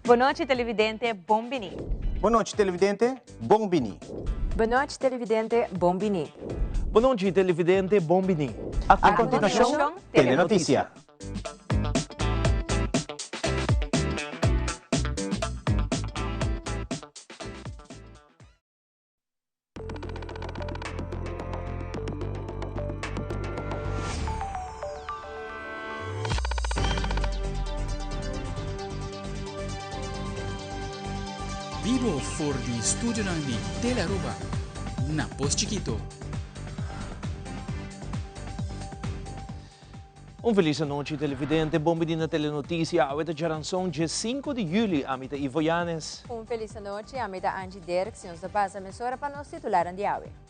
Bon nochi televidente, bon bini. Bon nochi televidente, bon bini. Bon nochi televidente, bon bini. Bon nochi televidente, bon bini. A continuacion, Telenoticia. Bibo for di studionan di Telearuba na Pos Chikito. Un felis anochi televidente, bon bini na Telenoticia. Awe ta djaranson dje 5 di juli. Ami ta Ivo Yanes. Un felis anochi, ami ta Angie Dirks i nos ta pasa mesora pa nos titularnan di awe.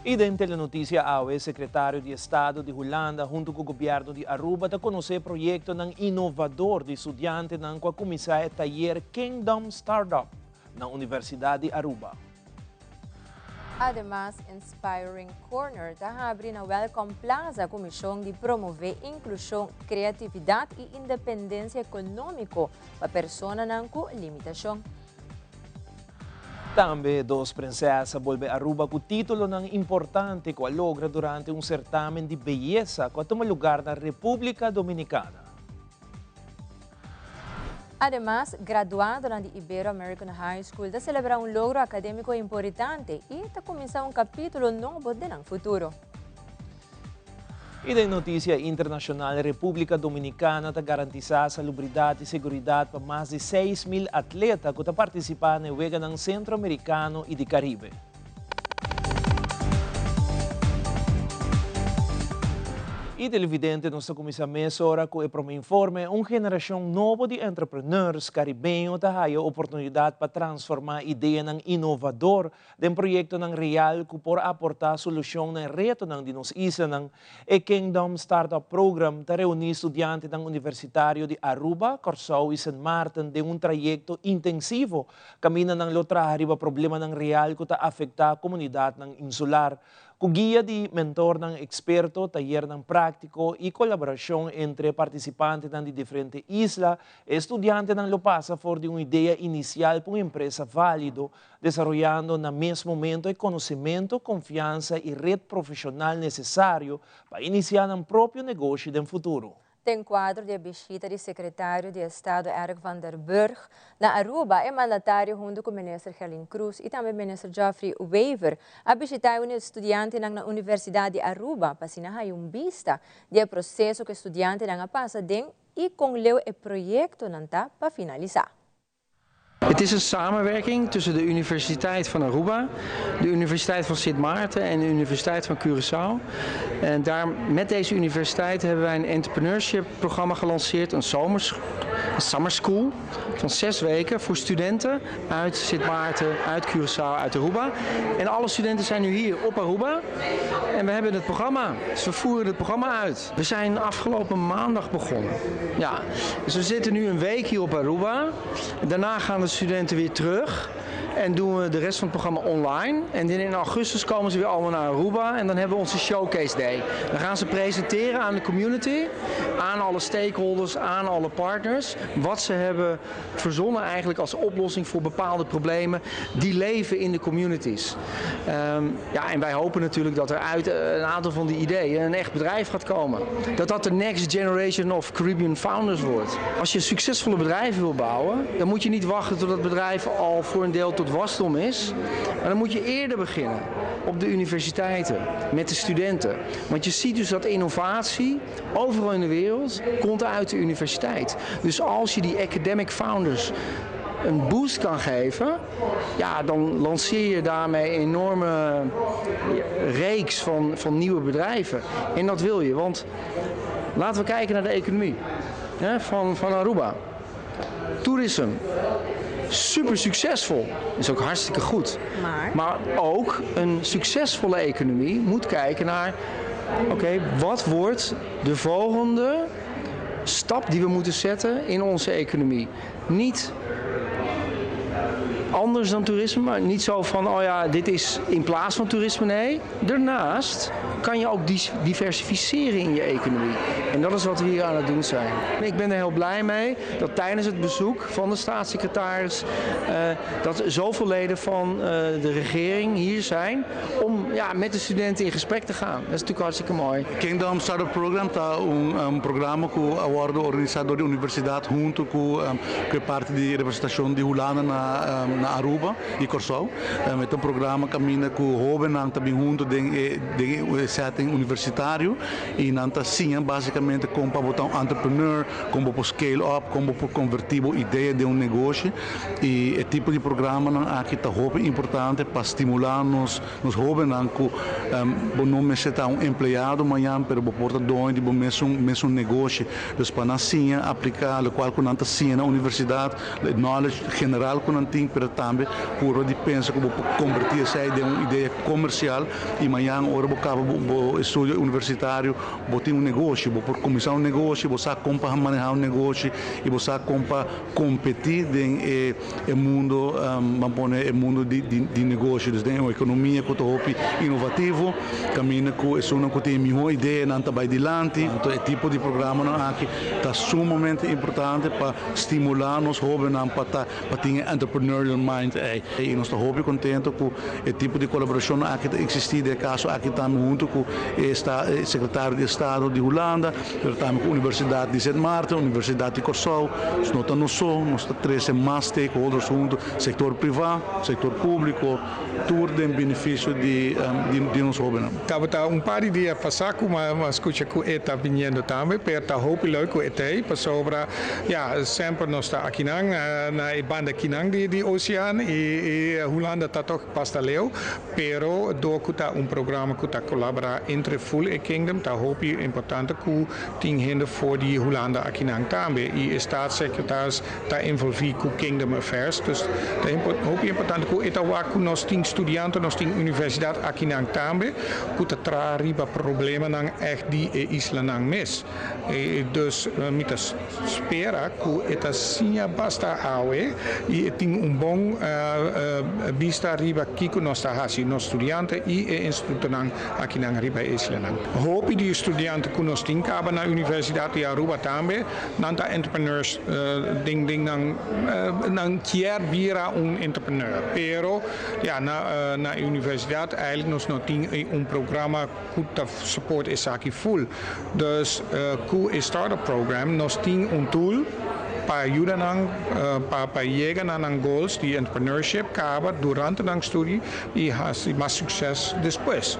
I den Telenoticia awe, Secretario di Estado di Hulanda hunto cu Gobierno di Aruba ta conoce proyectonan innovador di studiantenan cu a cuminsa e tayer Kingdom Startup na Universidad di Aruba. Ademas, Inspiring Corner ta habri na Welcome Plaza ku mishon di promové inklushon, kreatividat i independensia ekonómiko pa personanan ku limitashon. Tambe dos prinsesa bolbe Aruba ku títulonan importante ku a logra durante un sertamen di beyesa ku a tuma lugar na Repúblika Dominikana. Ademas, graduadonan di Ibero American High School ta selebrá un logro akadémiko importante i ta kuminsá un kapítulo nobo den nan futuro. I den notisia internashonal, Repúblika Dominikana ta garantisá salubridat i seguridat pa mas di 6.000 atleta ku ta partisipá na e Weganan Sentroamerikano i di Karibe. I televidente, nos ta kuminsá mesora ku e promé informe. Un generashon nobo di entrepreneurs karibeño ta haya oportunidat pa transformá ideanan inovador den proyektonan real ku por aportá solushon na e retonan di nos islanan. E Kingdom Startup Program ta reuní studiantenan universitario di Aruba, Kòrsou i Sint Maarten den un trayekto intensivo Kaminda nan lo traha riba problemanan real ku ta afektá komunidatnan insular. Ku guia di mentornan eksperto, tayernan práktiko i kolaborashon entre partisipantenan di diferente isla, e studiantenan lo pasa for di un idea inisial pa un empresa válido, desaroyando na mes momento e konosementu, konfiansa i ret profeshonal nesesario pa inisiá nan propio negoshi den futuro. Den kuadro di e bishita di Sekretario di Estado Eric van der Burg na Aruba, e mandatario huntu ku Minister Gerlin Croes i tambe Minister Geoffrey Wever a bishita e studiantenan na Universidat di Aruba pa asina haña un bista di e proseso ku e studiantenan a pasa den i kon leu e proyektonan ta pa finalisá. Het is een samenwerking tussen de Universiteit van Aruba, de Universiteit van Sint Maarten en de Universiteit van Curaçao. En daar, met deze universiteit hebben wij een entrepreneurship programma gelanceerd, een, zomers, een summer school van 6 weken voor studenten uit Sint Maarten, uit Curaçao, uit Aruba. En alle studenten zijn nu hier op Aruba en we hebben het programma. Dus we voeren het programma uit. We zijn afgelopen maandag begonnen. Ja, dus we zitten nu een week hier op Aruba. Daarna gaan de studenten weer terug en doen we de rest van het programma online. En in augustus komen ze weer allemaal naar Aruba en dan hebben we onze showcase day. Dan gaan ze presenteren aan de community, aan alle stakeholders, aan alle partners, wat ze hebben verzonnen eigenlijk als oplossing voor bepaalde problemen die leven in de communities. Ja, en wij hopen natuurlijk dat er uit een aantal van die ideeën een echt bedrijf gaat komen. Dat dat de next generation of Caribbean founders wordt. Als je succesvolle bedrijven wil bouwen, dan moet je niet wachten tot dat bedrijf al voor een deel tot wasdom is. Maar dan moet je eerder beginnen op de universiteiten, met de studenten. Want je ziet dus dat innovatie overal in de wereld komt uit de universiteit. Dus als je die academic founders een boost kan geven, ja, dan lanceer je daarmee een enorme reeks van nieuwe bedrijven. En dat wil je, want laten we kijken naar de economie, hè, van Aruba. Toerisme, super succesvol, is ook hartstikke goed. Maar? Maar ook een succesvolle economie moet kijken naar, oké, wat wordt de volgende stap die we moeten zetten in onze economie? Niet Anders dan toerisme, maar niet zo van, oh ja, dit is in plaats van toerisme. Nee, daarnaast kan je ook diversificeren in je economie. En dat is wat we hier aan het doen zijn. Ik ben er heel blij mee dat tijdens het bezoek van de staatssecretaris dat zoveel leden van de regering hier zijn om, ja, met de studenten in gesprek te gaan. Dat is natuurlijk hartstikke mooi. Kingdom Startup Program ta un programa ku a wòrdu organisá dor di universidat huntu ku e parti di representashon di Hulanda na Aruba i Kòrsou. E ta un programa kaminda ku hóbennan ta bin huntu den e setting universitario i nan ta siña básikamente kon pa bo ta un entrepreneur, kon bo por scale up, kon bo por konvertí bo idea den un negoshi. I e tipo di programanan aki ta hopi importante pa stimulá nos hóbennan ku bo no mester ta un empleado mañan, pero bo por ta doño di bo mesun negoshi. Dus pa nan siña apliká lokual ku nan ta siña na universidat, knowledge general ku nan tin, pero tambe purba di pensa ku bo por konvertí esei den un idea komersial i mañan ora bo kaba bo estudio universitario, bo tin un negoshi, bo por kuminsá un negoshi, bo sa kon pa manehá un negoshi i bo sa kon pa kompetí den e mundu, ban pone e mundu di negoshi, dus den un ekonomia ku ta hopi inovativo, kaminda ku esunnan ku tin e mihó ideanan ta bai dilanti. Anto e tipo di programanan aki ta sumamente importante pa stimulá nos hóbennan pa tin e entrepreneurial mind ei. I nos ta hopi kontentu ku e tipo di kolaborashon aki ta eksistí, den e kaso aki tambe huntu ku e sekretario di Estado di Hulanda, pero tambe ku Universidat di Sint Maarten, Universidat di Kòrsou. Dus no ta nos so, nos ta trese mas stakeholders huntu, sektor privá, sektor públiko, tur den benefisio di nos hóbennan. Tabata un par di dia pasá ku m'a skucha ku e ta biniendo tambe, pero ta hopi leuk ku e t'ei, pasobra, ja, semper nos ta akinan na e banda akinan di oceaan i Hulanda ta toch basta leu, pero dor ku ta un programa ku ta kolaborá entre full e Kingdom, ta hopi importante ku tin hende for di Hulanda akinan tambe i e staatssecretaris ta envolví ku Kingdom Affairs, dus ta hopi importante ku e ta wak ku nos tin studiante, nos tin universidat akinan tambe ku ta traha riba problemanan ègt di e islanan mes. Dus mi ta spera ku e ta siña basta awe i e tin un bon bista riba kiko nos ta hasi, nos studiante i e institutonan akinan riba e islanan. Hopi di e studiante ku nos tin kaba na Universidat di Aruba tambe, nan ta entrepreneurs den nan kier bira un entrepreneur, pero ja, na e universidat eigenlijk nos no tin un programa ku ta support esaki full. Dus ku e startup program nos tin un tool pa yuda nan pa yega na nan goals di entrepreneurship kaba durante nan studie i hasi mas sukses despues.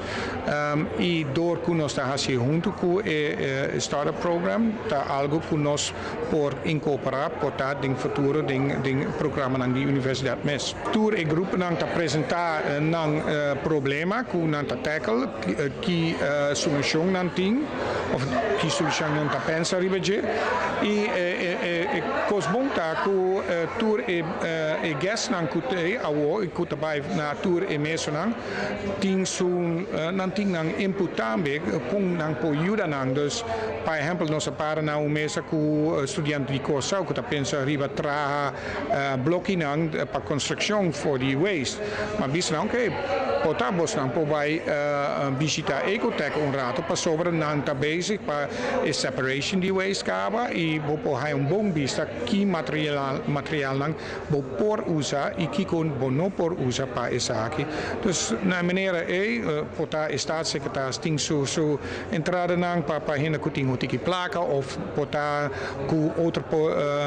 I dor ku nos ta hasi huntu ku e startup program, ta algu ku nos por inkorporá por ta den futuro den programanan di universidat mes. Tur e gruponan ta presentá nan problema ku nan ta tackle, ki solushon nan tin òf ki solushon nan ta pensa riba dje. I e kos bon ta ku tur e guestnan ku t'ei awor ku ta bai na tur e mesanan tin su nan tin nan input tambe kon nan por yuda nan. Dus, pa ehèmpel, nos a para na un mesa ku studiante di Kòrsou ku ta pensa riba traha blokinan pa konstrukshon for di waste. M'a bisa nan, oké, por ta bosnan por bai bishitá Ecotech un rato pasobra nan ta bezig pa e separation di waste kaba i bo por haña un bon bista ki materialnan bo por usa i kiko bo no por usa pa esaki. Dus na e manera ei por ta e staatssecretaris tin su entradanan pa hende ku tin un tiki plaka òf por ta ku otro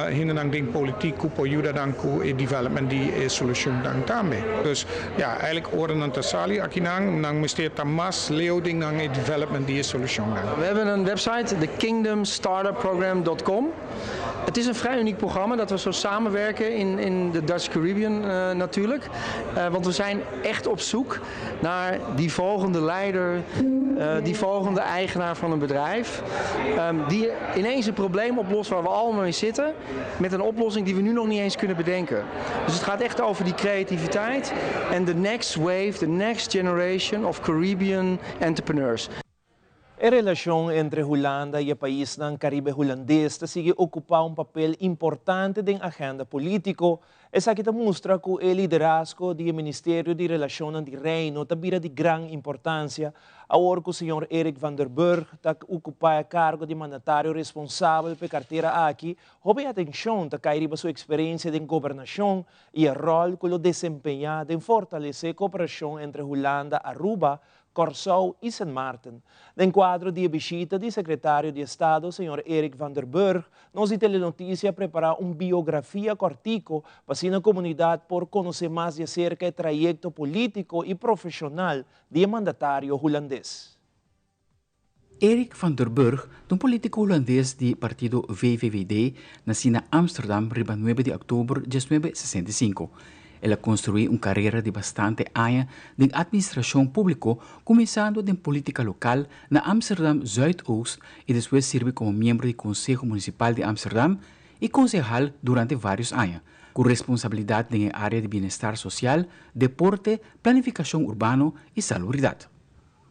hendenan den politiek ku por yuda nan ku e development di e solushonnan tambe. Dus ja, eigenlijk ora nan ta sali akinan, nan mester ta mas leu den nan e development di e solushonnan. We hebben een website, thekingdomstartupprogram.com. Het is een vrij uniek programma dat we zo samenwerken in de Dutch Caribbean natuurlijk. Want we zijn echt op zoek naar die volgende leider, die volgende eigenaar van een bedrijf. Die ineens een probleem oplost waar we allemaal mee zitten. Met een oplossing die we nu nog niet eens kunnen bedenken. Dus het gaat echt over die creativiteit en de next wave, the next generation of Caribbean entrepreneurs. E relashon entre Hulanda i e paisnan Karibe Hulandes ta sigui okupá un papel importante den agenda polítiko. Esaki ta mustra ku e liderazgo di e Ministerio di Relashonnan di Reino ta bira di gran importansia awor ku señor Eric van der Burg ta okupá e kargo di mandatario responsabel pa e kartera aki. Hopi atenshon ta kai riba su eksperensia den gobernashon i e ròl ku lo desempeñá den fortalesé koperashon entre Hulanda, Aruba, Kòrsou i Sint Maarten. Den kuadro di e bishita di Sekretario di Estado, señor Eric van der Burg, nos di Telenotisia a prepará un biografia kòrtiku pa asina komunidat por konosé mas di aserka e trayekto polítiko i profeshonal di e mandatario hulandes. Eric van der Burg ta un polítiko hulandes di partido VVVD, nasí na Amsterdam riba nuebe di òktober diesnuebe 65. El a konstruí un karera di bastante aña den atministrashon públiko, kuminsando den polítika lokal na Amsterdam Zuidoost i despues sirbi komo miembro di Konseho Munisipal di Amsterdam i konsehal durante vários aña, ku responsabilidat den e área di bienestar sosial, deporte, planifikashon urbano i salubridat.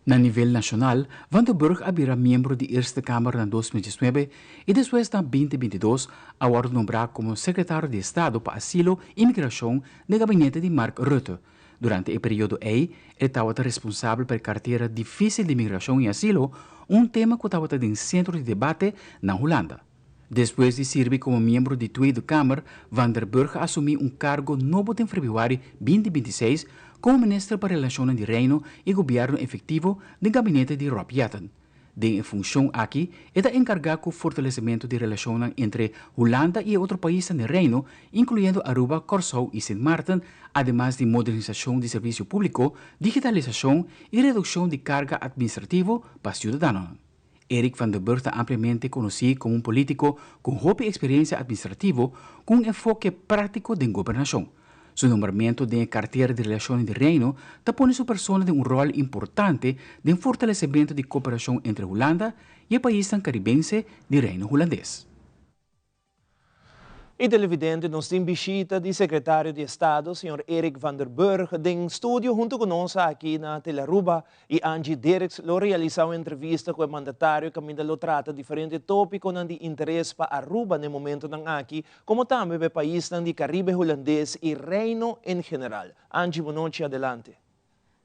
Na nivel nashonal, Van der Burg a bira miembro di Eerste Kamer na 2019 i despues na 2022 a wòrdu nombrá komo sekretario di Estado pa Asilo i Migrashon den gabinete di Mark Rutte. Durante e periodo ei, e tabata responsabel pa e kartera difísil di migrashon i asilo, un tema ku tabata den sentro di debate na Hulanda. Despues di sirbi komo miembro di Tweede Kamer, Van der Burg a asumí un kargo nobo den febrüari 2026 komo minister pa Relashonnan di Reino i Gobièrnu Efektivo den gabinete di Rob Jetten. Den e funshon aki e ta enkargá ku fortalesementu di relashonnan entre Hulanda i e otro paisnan den Reino, inkluyendo Aruba, Kòrsou i Sint Maarten, ademas di modernisashon di servisio públiko, digitalisashon i redukshon di karga atministrativo pa siudadanonan. Eric van der Burg ta ampliamente konosí komo un polítiko ku hopi eksperensia atministrativo ku un enfoke práktiko den gobernashon. Su nombramentu den e kartera di Relashonnan di Reino ta pone su persona den un ròl importante den fortalesementu di koperashon entre Hulanda i e paisnan karibense di Reino Hulandes. Y televidente, nos tin bishita di Secretario di Estado, señor Eric van der Burg, den studio hunto cu nos aki na Telearuba y Angie Dirks lo realisa un entrevista cu e mandatario caminda lo trata diferente topiconan di interes pa Aruba n'e momentonan aki, como tambe pa e paisnan di Caribe Hulandes y Reino en general. Angie, bon nochi, adelante.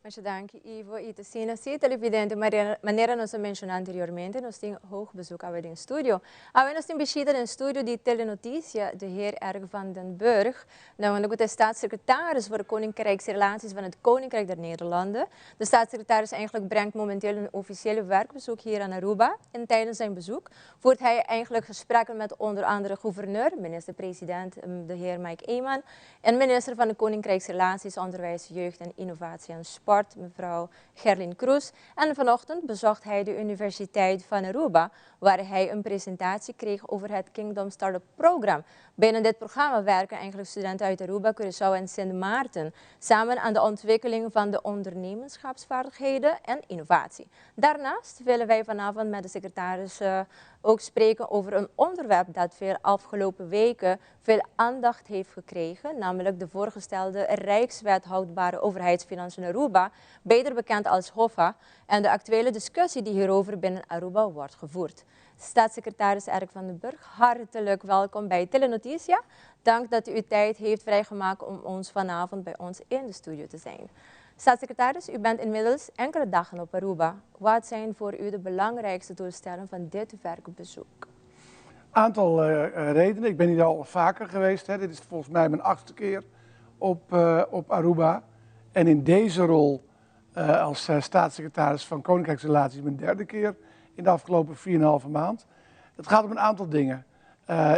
Masha danki, Ivo. I t'asina si, televidente, manera nos a menshoná anteriormente, nos tin hoog bezoek awe den studio. Awe nos tin bishita den studio di Telenotisia, de heer Eric van den Burg, namelijk ku ta e staatssecretaris voor de Koninkrijksrelaties van het Koninkrijk der Nederlanden. De staatssecretaris eigenlijk brengt momenteel een officiële werkbezoek hier aan Aruba. En tijdens zijn bezoek voert hij eigenlijk gesprekken met onder andere gouverneur, minister-president, de heer Mike Eman, en minister van de Koninkrijksrelaties, Onderwijs, Jeugd en Innovatie en Sport, mevrouw Gerlin Kroes. En vanochtend bezocht hij de Universiteit van Aruba, waar hij een presentatie kreeg over het Kingdom Startup Program. Binnen dit programma werken eigenlijk studenten uit Aruba, Curaçao en Sint Maarten samen aan de ontwikkeling van de ondernemerschapsvaardigheden en innovatie. Daarnaast willen wij vanavond met de secretaris ook spreken over een onderwerp dat veel afgelopen weken veel aandacht heeft gekregen, namelijk de voorgestelde Rijkswet Houdbare Overheidsfinanciën Aruba, beter bekend als HOFA, en de actuele discussie die hierover binnen Aruba wordt gevoerd. Staatssecretaris Eric van den Burg, hartelijk welkom bij Telenoticia. Dank dat u uw tijd heeft vrijgemaakt om ons vanavond bij ons in de studio te zijn. Staatssecretaris, u bent inmiddels enkele dagen op Aruba. Wat zijn voor u de belangrijkste doelstellingen van dit werkbezoek? Aantal redenen. Ik ben hier al vaker geweest. Hè. Dit is volgens mij mijn 8e keer op Aruba. En in deze rol als staatssecretaris van Koninkrijksrelaties mijn 3e keer in de afgelopen 4,5 maand. Het gaat om een aantal dingen.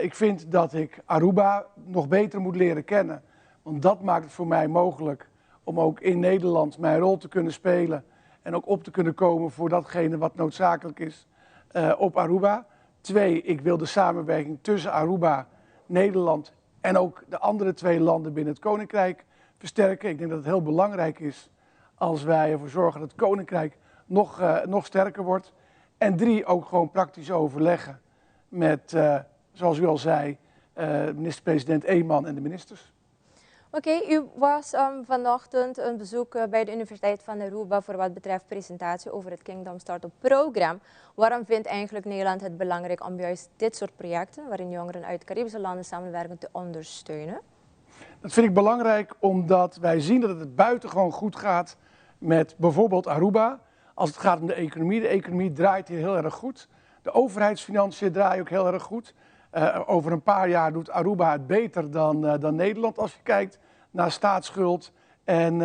Ik vind dat ik Aruba nog beter moet leren kennen. Want dat maakt het voor mij mogelijk om ook in Nederland mijn rol te kunnen spelen en ook op te kunnen komen voor datgene wat noodzakelijk is op Aruba. 2, ik wil de samenwerking tussen Aruba, Nederland en ook de andere 2 landen binnen het Koninkrijk versterken. Ik denk dat het heel belangrijk is als wij ervoor zorgen dat het Koninkrijk nog sterker wordt. En 3, ook gewoon praktisch overleggen met, zoals u al zei, minister-president Eman en de ministers. Oké, u was vanochtend een bezoek bij de Universiteit van Aruba voor wat betreft presentatie over het Kingdom Startup Program. Waarom vindt eigenlijk Nederland het belangrijk om juist dit soort projecten, waarin jongeren uit Caribische landen samenwerken, te ondersteunen? Dat vind ik belangrijk omdat wij zien dat het buitengewoon goed gaat met bijvoorbeeld Aruba. Als het gaat om de economie, de economie draait hier heel erg goed. De overheidsfinanciën draaien ook heel erg goed. Over een paar jaar doet Aruba het beter dan Nederland als je kijkt naar staatsschuld en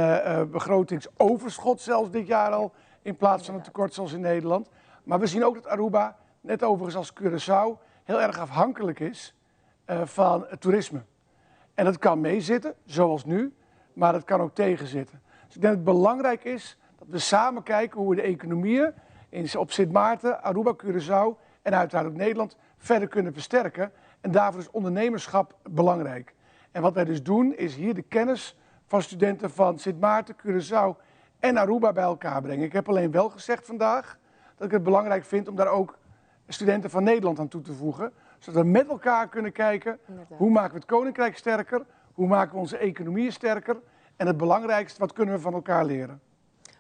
begrotingsoverschot zelfs dit jaar al, in plaats van een tekort zoals in Nederland. Maar we zien ook dat Aruba, net overigens als Curaçao, heel erg afhankelijk is van het toerisme. En dat kan meezitten, zoals nu, maar dat kan ook tegenzitten. Dus ik denk dat het belangrijk is dat we samen kijken hoe we de economieën op Sint Maarten, Aruba, Curaçao en uiteraard ook Nederland verder kunnen versterken. En daarvoor is ondernemerschap belangrijk. En wat wij dus doen is hier de kennis van studenten van Sint Maarten, Curaçao en Aruba bij elkaar brengen. Ik heb alleen wel gezegd vandaag dat ik het belangrijk vind om daar ook studenten van Nederland aan toe te voegen. Zodat we met elkaar kunnen kijken, hoe maken we het Koninkrijk sterker, hoe maken we onze economieën sterker en het belangrijkste, wat kunnen we van elkaar leren.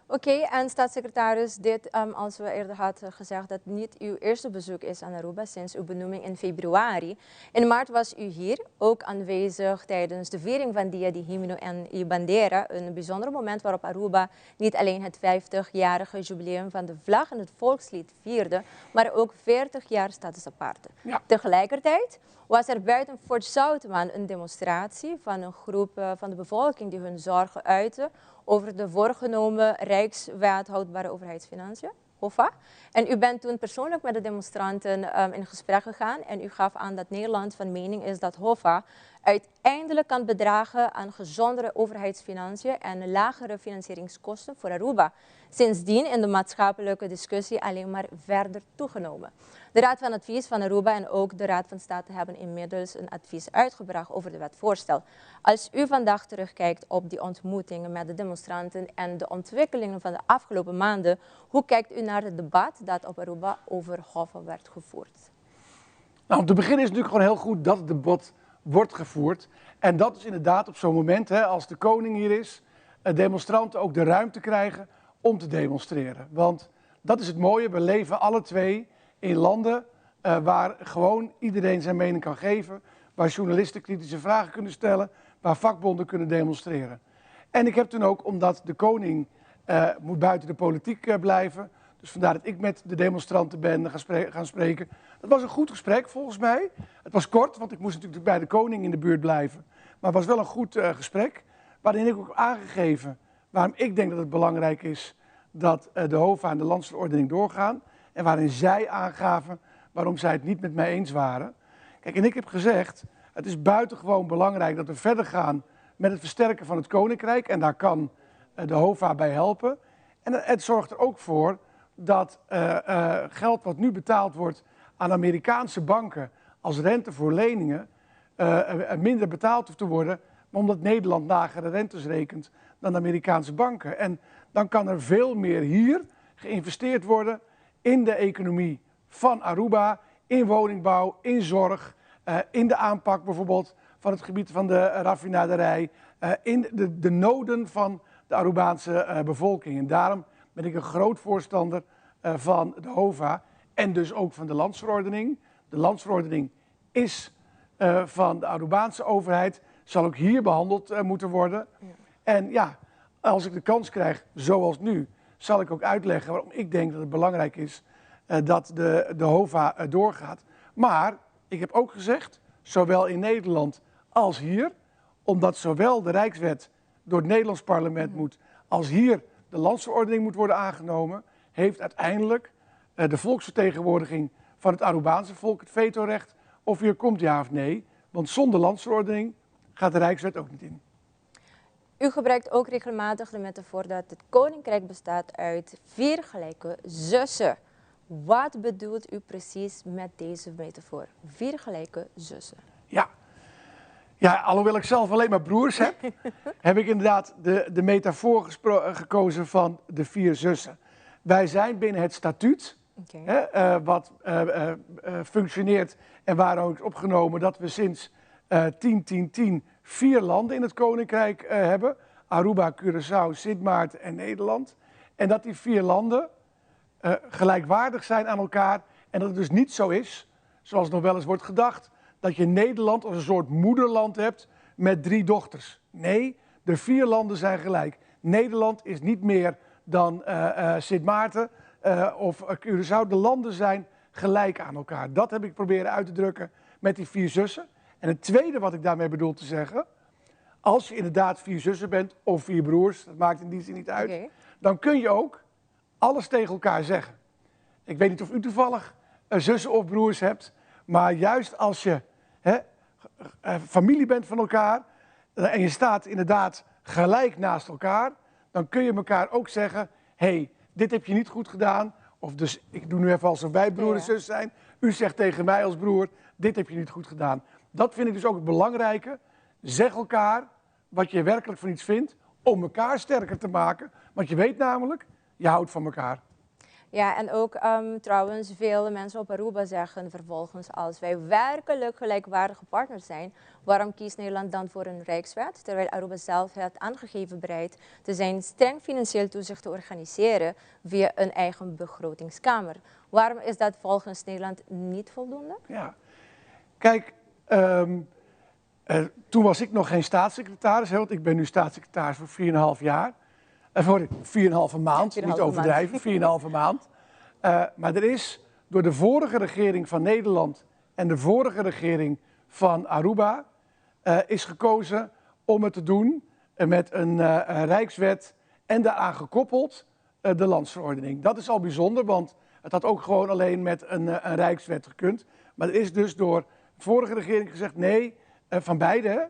Oké, en staatssecretaris, dit, als we eerder hadden gezegd dat niet uw eerste bezoek is aan Aruba sinds uw benoeming in februari. In maart was u hier ook aanwezig tijdens de viering van Dia di Himno en y Bandera, een bijzonder moment waarop Aruba niet alleen het 50-jarige jubileum van de vlag en het volkslied vierde, maar ook 40 jaar status aparte. Ja. Tegelijkertijd was er buiten Fort Zoutman een demonstratie van een groep van de bevolking die hun zorgen uitte over de voorgenomen Rijkswet Houdbare Overheidsfinanciën, HOFA. En u bent toen persoonlijk met de demonstranten in gesprek gegaan en u gaf aan dat Nederland van mening is dat HOFA uiteindelijk kan bedragen aan gezondere overheidsfinanciën en lagere financieringskosten voor Aruba. Sindsdien in de maatschappelijke discussie alleen maar verder toegenomen. De Raad van Advies van Aruba en ook de Raad van State hebben inmiddels een advies uitgebracht over de wetvoorstel. Als u vandaag terugkijkt op die ontmoetingen met de demonstranten en de ontwikkelingen van de afgelopen maanden, hoe kijkt u naar het debat dat op Aruba over HOFA werd gevoerd? Om te beginnen is het natuurlijk gewoon heel goed dat het debat wordt gevoerd. En dat is inderdaad op zo'n moment, hè, als de koning hier is, demonstranten ook de ruimte krijgen om te demonstreren. Want dat is het mooie, we leven alle twee in landen waar gewoon iedereen zijn mening kan geven, waar journalisten kritische vragen kunnen stellen, waar vakbonden kunnen demonstreren. En ik heb toen ook, omdat de koning moet buiten de politiek blijven, dus vandaar dat ik met de demonstranten ben gaan spreken. Dat was een goed gesprek volgens mij. Het was kort, want ik moest natuurlijk bij de koning in de buurt blijven. Maar het was wel een goed gesprek, waarin ik ook heb aangegeven waarom ik denk dat het belangrijk is dat de HOFA en de landsverordening doorgaan. En waarin zij aangaven waarom zij het niet met mij eens waren. En ik heb gezegd, het is buitengewoon belangrijk dat we verder gaan met het versterken van het Koninkrijk. En daar kan de HOFA bij helpen. En het zorgt er ook voor dat geld wat nu betaald wordt aan Amerikaanse banken als rente voor leningen minder betaald hoeft te worden, maar omdat Nederland lagere rentes rekent dan de Amerikaanse banken. En dan kan er veel meer hier geïnvesteerd worden in de economie van Aruba, in woningbouw, in zorg, in de aanpak bijvoorbeeld van het gebied van de raffinaderij, in de noden van de Arubaanse bevolking. En daarom ben ik een groot voorstander van de HOFA en dus ook van de landsverordening. De landsverordening is van de Arubaanse overheid, zal ook hier behandeld moeten worden. En als ik de kans krijg, zoals nu, zal ik ook uitleggen waarom ik denk dat het belangrijk is dat de HOFA doorgaat. Maar ik heb ook gezegd, zowel in Nederland als hier, omdat zowel de Rijkswet door het Nederlands parlement moet, als hier de landsverordening moet worden aangenomen, heeft uiteindelijk de volksvertegenwoordiging van het Arubaanse volk het vetorecht of hier komt ja of nee. Want zonder landsverordening gaat de Rijkswet ook niet in. U gebruikt ook regelmatig de metafoor dat het koninkrijk bestaat uit 4 gelijke zussen. Wat bedoelt u precies met deze metafoor? 4 gelijke zussen. Ja. Ja, alhoewel ik zelf alleen maar broers heb, heb ik inderdaad de metafoor gekozen van de 4 zussen. Wij zijn binnen het statuut, hè wat functioneert en waar ook is opgenomen dat we sinds 10, 10, 10 vier landen in het Koninkrijk hebben. Aruba, Curaçao, Sint Maarten en Nederland. En dat die vier landen gelijkwaardig zijn aan elkaar. En dat het dus niet zo is, zoals nog wel eens wordt gedacht, dat je Nederland als een soort moederland hebt met drie dochters. Nee, de vier landen zijn gelijk. Nederland is niet meer dan Sint Maarten of Curaçao. De landen zijn gelijk aan elkaar. Dat heb ik proberen uit te drukken met die vier zussen. En het tweede wat ik daarmee bedoel te zeggen, als je inderdaad vier zussen bent of vier broers, dat maakt in die zin niet uit, dan kun je ook alles tegen elkaar zeggen. Ik weet niet of u toevallig zussen of broers hebt, maar juist als je, hè, familie bent van elkaar en je staat inderdaad gelijk naast elkaar, dan kun je elkaar ook zeggen, hey, dit heb je niet goed gedaan. Of dus, ik doe nu even alsof wij broer en zus zijn. U zegt tegen mij als broer, dit heb je niet goed gedaan. Dat vind ik dus ook het belangrijke. Zeg elkaar wat je werkelijk van iets vindt, om elkaar sterker te maken. Want je weet namelijk, je houdt van elkaar. Ja, en ook trouwens, veel mensen op Aruba zeggen vervolgens, als wij werkelijk gelijkwaardige partners zijn, waarom kiest Nederland dan voor een rijkswet? Terwijl Aruba zelf het aangegeven bereid te zijn streng financieel toezicht te organiseren via een eigen begrotingskamer. Waarom is dat volgens Nederland niet voldoende? Ja, kijk, toen was ik nog geen staatssecretaris, hè, want ik ben nu staatssecretaris voor 4,5 jaar. Voor 4,5 maand, niet overdrijven, 4,5 maand. Maar er is door de vorige regering van Nederland en de vorige regering van Aruba is gekozen om het te doen met een rijkswet en daaraan gekoppeld de landsverordening. Dat is al bijzonder, want het had ook gewoon alleen met een rijkswet gekund. Maar er is dus door de vorige regering gezegd, nee, van beide,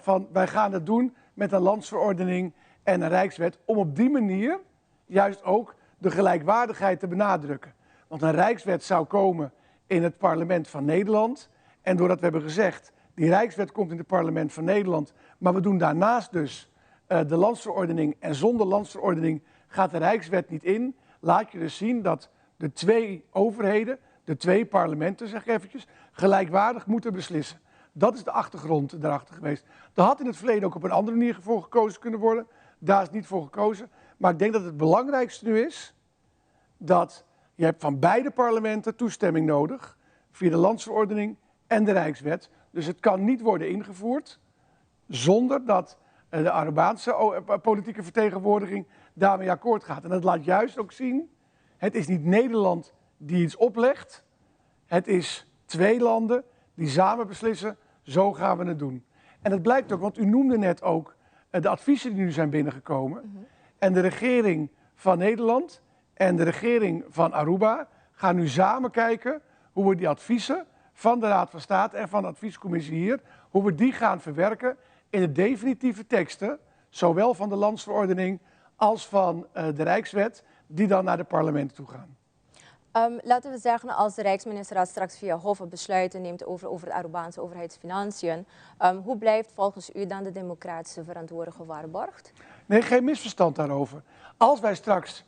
van wij gaan het doen met een landsverordening en een rijkswet, om op die manier juist ook de gelijkwaardigheid te benadrukken. Want een rijkswet zou komen in het parlement van Nederland. En doordat we hebben gezegd, die rijkswet komt in het parlement van Nederland, maar we doen daarnaast dus de landsverordening en zonder landsverordening gaat de rijkswet niet in. Laat je dus zien dat de twee overheden, de twee parlementen, zeg ik eventjes, gelijkwaardig moeten beslissen. Dat is de achtergrond daarachter geweest. Er had in het verleden ook op een andere manier voor gekozen kunnen worden. Daar is niet voor gekozen. Maar ik denk dat het belangrijkste nu is dat je hebt van beide parlementen toestemming nodig via de landsverordening en de Rijkswet. Dus het kan niet worden ingevoerd zonder dat de Arubaanse politieke vertegenwoordiging daarmee akkoord gaat. En dat laat juist ook zien, het is niet Nederland die iets oplegt. Het is twee landen die samen beslissen, zo gaan we het doen. En dat blijkt ook, want u noemde net ook de adviezen die nu zijn binnengekomen. Mm-hmm. En de regering van Nederland en de regering van Aruba gaan nu samen kijken hoe we die adviezen van de Raad van State en van de adviescommissie hier, hoe we die gaan verwerken in de definitieve teksten, zowel van de landsverordening als van de Rijkswet, die dan naar de parlementen toe gaan. Laten we zeggen, als de Rijksministerraad straks via Hof besluiten neemt over de Arubaanse overheidsfinanciën, hoe blijft volgens u dan de democratische verantwoording gewaarborgd? Nee, geen misverstand daarover. Als wij straks,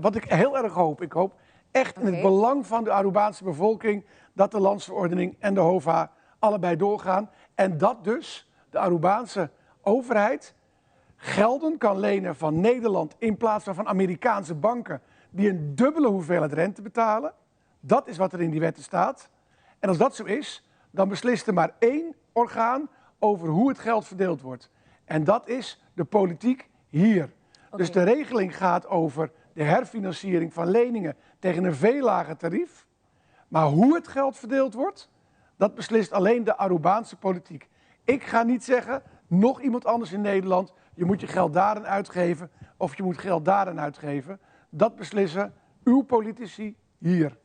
wat ik heel erg hoop, ik hoop echt in het belang van de Arubaanse bevolking dat de landsverordening en de HOVA allebei doorgaan. En dat dus de Arubaanse overheid gelden kan lenen van Nederland in plaats van Amerikaanse banken die een dubbele hoeveelheid rente betalen. Dat is wat er in die wetten staat. En als dat zo is, dan beslist er maar één orgaan over hoe het geld verdeeld wordt. En dat is de politiek hier. Okay. Dus de regeling gaat over de herfinanciering van leningen tegen een veel lager tarief. Maar hoe het geld verdeeld wordt, dat beslist alleen de Arubaanse politiek. Ik ga niet zeggen, nog iemand anders in Nederland, je moet je geld daaraan uitgeven of je moet geld daaraan uitgeven. Dat beslissen uw politici hier.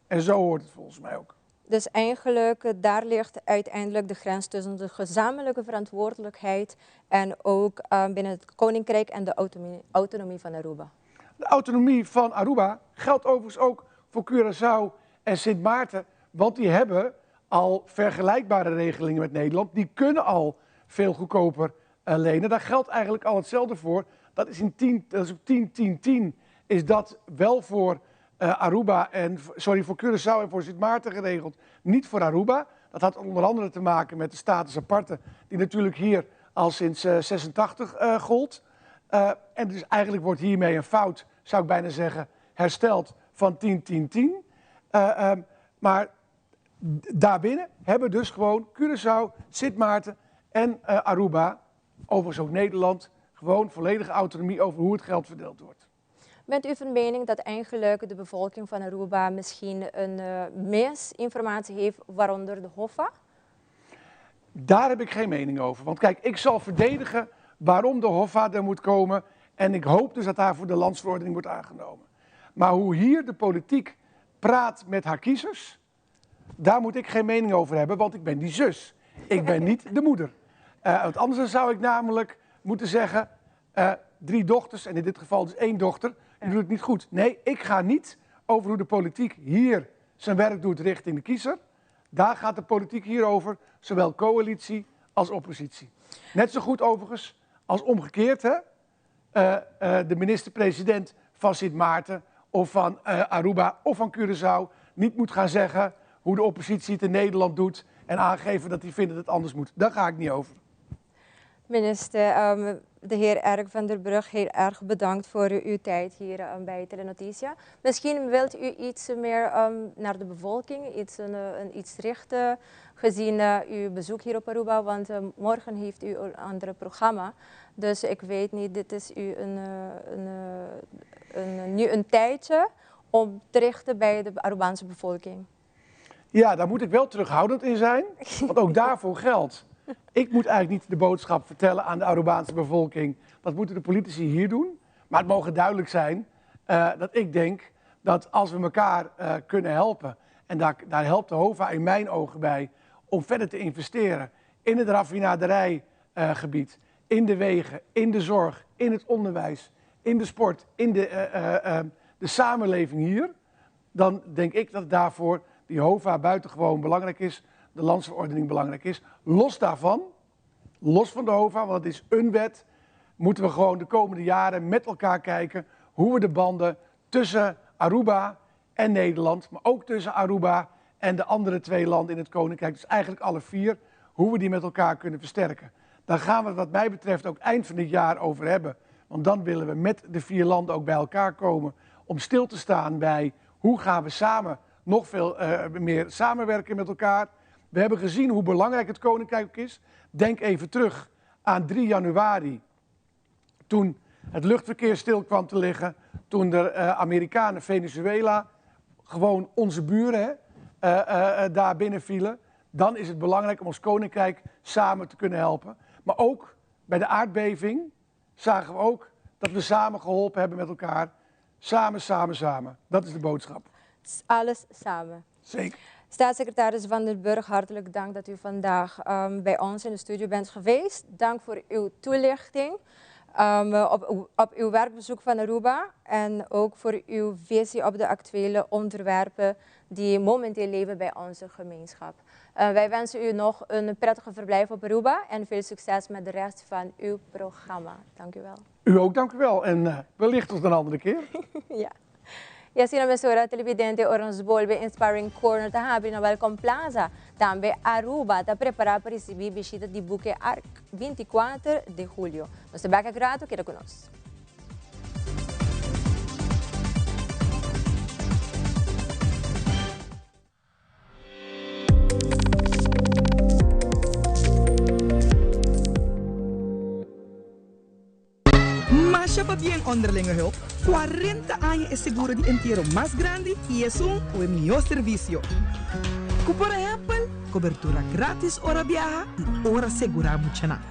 En zo hoort het volgens mij ook. Dus eigenlijk, daar ligt uiteindelijk de grens tussen de gezamenlijke verantwoordelijkheid en ook binnen het Koninkrijk en de autonomie van Aruba. De autonomie van Aruba geldt overigens ook voor Curaçao en Sint Maarten, want die hebben al vergelijkbare regelingen met Nederland. Die kunnen al veel goedkoper lenen. Daar geldt eigenlijk al hetzelfde voor. Dat is, dat is op 10-10-10 is dat wel voor Aruba en sorry, voor Curaçao en voor Sint Maarten geregeld, niet voor Aruba. Dat had onder andere te maken met de status aparte, die natuurlijk hier al sinds 86 gold. En dus eigenlijk wordt hiermee een fout, zou ik bijna zeggen, hersteld van 10-10-10. Maar daarbinnen hebben dus gewoon Curaçao, Sint Maarten en Aruba, overigens ook Nederland, gewoon volledige autonomie over hoe het geld verdeeld wordt. Bent u van mening dat eigenlijk de bevolking van Aruba misschien een misinformatie heeft, waaronder de HOFA? Daar heb ik geen mening over. Want kijk, ik zal verdedigen waarom de HOFA er moet komen. En ik hoop dus dat daarvoor de landsverordening wordt aangenomen. Maar hoe hier de politiek praat met haar kiezers, daar moet ik geen mening over hebben, want ik ben die zus. Ik ben niet de moeder. Want anders zou ik namelijk moeten zeggen, 3 dochters, en in dit geval dus 1 dochter, die doet het niet goed. Nee, ik ga niet over hoe de politiek hier zijn werk doet richting de kiezer. Daar gaat de politiek hier over, zowel coalitie als oppositie. Net zo goed overigens als omgekeerd, hè? De minister-president van Sint Maarten of van Aruba of van Curaçao niet moet gaan zeggen hoe de oppositie het in Nederland doet en aangeven dat die vindt dat het anders moet. Daar ga ik niet over. Minister, de heer Eric van der Burg, heel erg bedankt voor uw tijd hier bij Telenoticia. Misschien wilt u iets meer naar de bevolking, iets richten, gezien uw bezoek hier op Aruba, want morgen heeft u een ander programma. Dus ik weet niet, dit is u nu een tijdje om te richten bij de Arubaanse bevolking. Ja, daar moet ik wel terughoudend in zijn, want ook daarvoor geldt. Ik moet eigenlijk niet de boodschap vertellen aan de Arubaanse bevolking. Dat moeten de politici hier doen. Maar het mogen duidelijk zijn dat ik denk dat als we elkaar kunnen helpen, en daar helpt de HOFA in mijn ogen bij, om verder te investeren in het raffinaderijgebied, in de wegen, in de zorg, in het onderwijs, in de sport, in de samenleving hier, dan denk ik dat daarvoor die HOFA buitengewoon belangrijk is, de landsverordening belangrijk is. Los daarvan, los van de HOFA, want het is een wet, moeten we gewoon de komende jaren met elkaar kijken hoe we de banden tussen Aruba en Nederland, maar ook tussen Aruba en de andere 2 landen in het Koninkrijk, dus eigenlijk alle 4, hoe we die met elkaar kunnen versterken. Daar gaan we het wat mij betreft ook eind van dit jaar over hebben. Want dan willen we met de 4 landen ook bij elkaar komen om stil te staan bij hoe gaan we samen nog veel meer samenwerken met elkaar. We hebben gezien hoe belangrijk het Koninkrijk ook is. Denk even terug aan 3 januari, toen het luchtverkeer stil kwam te liggen, toen de Amerikanen Venezuela, gewoon onze buren, hè, daar binnenvielen. Dan is het belangrijk om ons Koninkrijk samen te kunnen helpen. Maar ook bij de aardbeving zagen we ook dat we samen geholpen hebben met elkaar. Samen, samen, samen. Dat is de boodschap. Alles samen. Zeker. Staatssecretaris Van der Burg, hartelijk dank dat u vandaag bij ons in de studio bent geweest. Dank voor uw toelichting op uw werkbezoek van Aruba en ook voor uw visie op de actuele onderwerpen die momenteel leven bij onze gemeenschap. Wij wensen u nog een prettige verblijf op Aruba en veel succes met de rest van uw programma. Dank u wel. U ook, dank u wel. En wellicht tot een andere keer. Ja. Y asina mesora televidente ora nos bolbe Inspiring Corner ta habri na Welcome Plaza. Tambe Aruba ta prepara pa ricibi bishita di buque Ark 24 di julio. Nos ta bek rato, keda cu nos. Masha pabien Onderlinge Hulp. 40 aña e seguro di entiero mas grandi y esun cu e miho servicio. Cu por ehempel, cobertura gratis ora biaha y ora segura muchanan.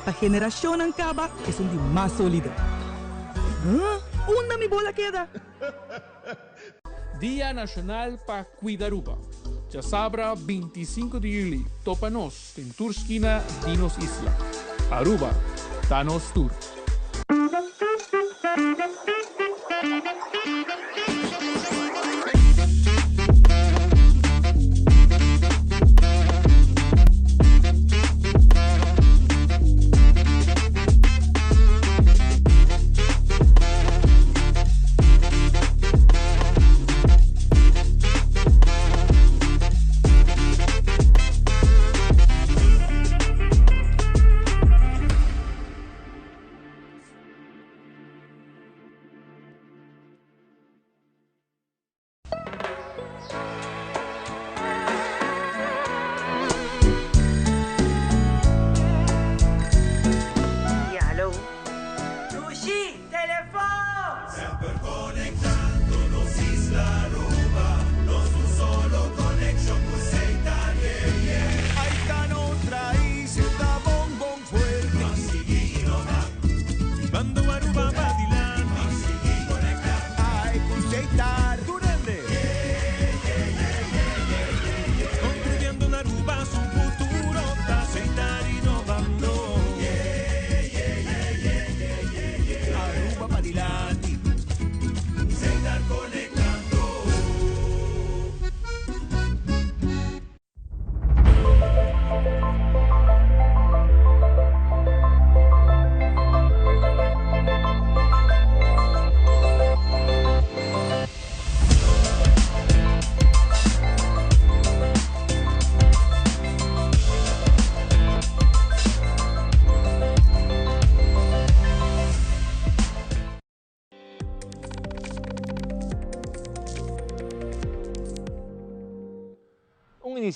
Pa generacionnan caba esun di mas solido. Huh? Unda mi bola keda? Dia Nacional pa Cuida Aruba. Djasabra 25 di juli topa nos den tur skina di nos isla. Aruba ta nos tur.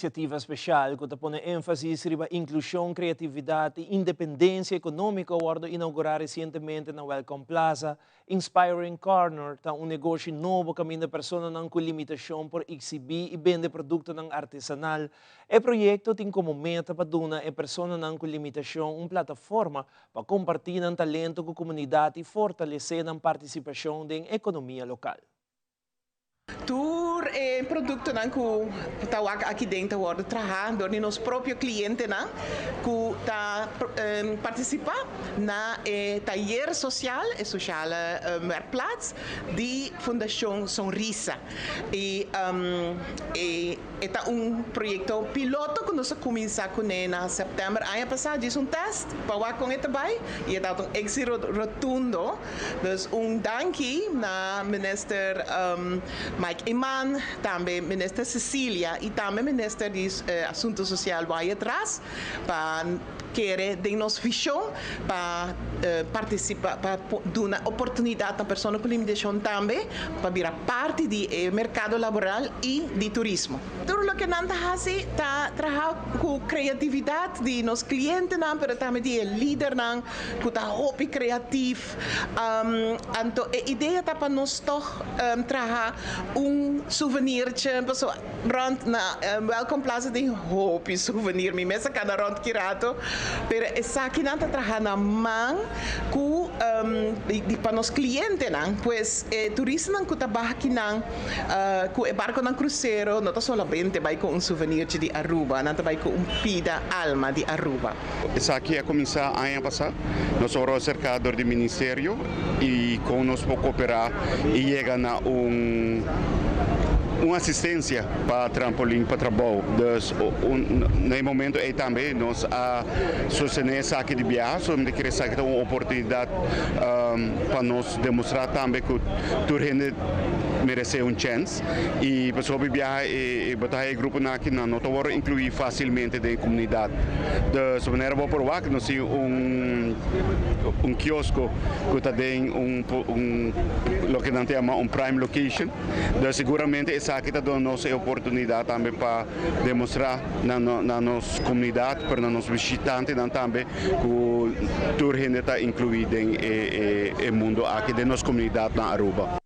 inisiativa spesial ku ta pone énfasis riba inklushon, kreatividat i independensia ekonómiko a wòrdu inougurá resientemente na Welcome Plaza. Inspiring Corner ta un negoshi nobo kaminda personanan ku limitashon por eksibí i bende produktonan artesanal. E proyekto tin komo meta pa duna e personanan ku limitashon un plataforma pa kompartí nan talento ku komunidat i fortalesé nan partisipashon den ekonomia lokal. Tur e produktonan ku ta wak aki den ta wòrdu trahá dor di nos propio klientenan ku ta partisipá na e tayer sosial, e Sociale Werkplaats, di Fundashon Sonrisa. I e ta un proyekto piloto ku nos a kuminsá kuné na sèptèmber aña pasá, djis un tèst pa wak kon e ta bai i e tabata un éksito rotundo. Dus un danki na Minister Mike Eman, tambe Minister Cecilia y tambe Minister di Asunto Social Wyatt Ras pa kere den nos vision pa participa pa duna oportunidad na persona cu limitacion tambe pa bira parti di e mercado laboral y di turismo. Tur loke nan ta haci ta traha cu creatividad di nos clientenan pero tambe di e lidernan ku ta hopi kreatif. Anto e idea ta pa nos tòg traha un souvenirtje, pasobra rònt na Welcome Plaza tin hopi souvenir, mi mes a kana rònt ki rato, pero esakinan ta traha na man ku di pa nos klientenan. Pues e turistanan ku ta baha kinan ku e barkonan krusero no ta solamente bai ku un souvenirtje di Aruba, nan ta bai ku un pida alma di Aruba. Esaki a kuminsá aña pasá. Nos ora aserká dor di ministerio i kon nos por koperá i yega na un un asistensia pa trampolin pa trabou. Dus na e momento ei tambe nos a sostené esaki di biaha, so mi ta kere esaki ta un oportunidat pa nos demostrá tambe ku tur hende meresé un chèns. Y pasobra hopi biaha e bo ta haya e gruponan aki nan no ta worde inclui facilmente den e comunidad. Dus manera bo por wak nos tin un un kiosko cu ta den un un loke nan ta yama un prime location. Dus seguramente esaki ta duna nos e oportunidad tambe pa demostra na na nos comunidad pero na nos bishitantenan tambe cu tur hende ta inclui den e e mundo aki den nos comunidad na Aruba.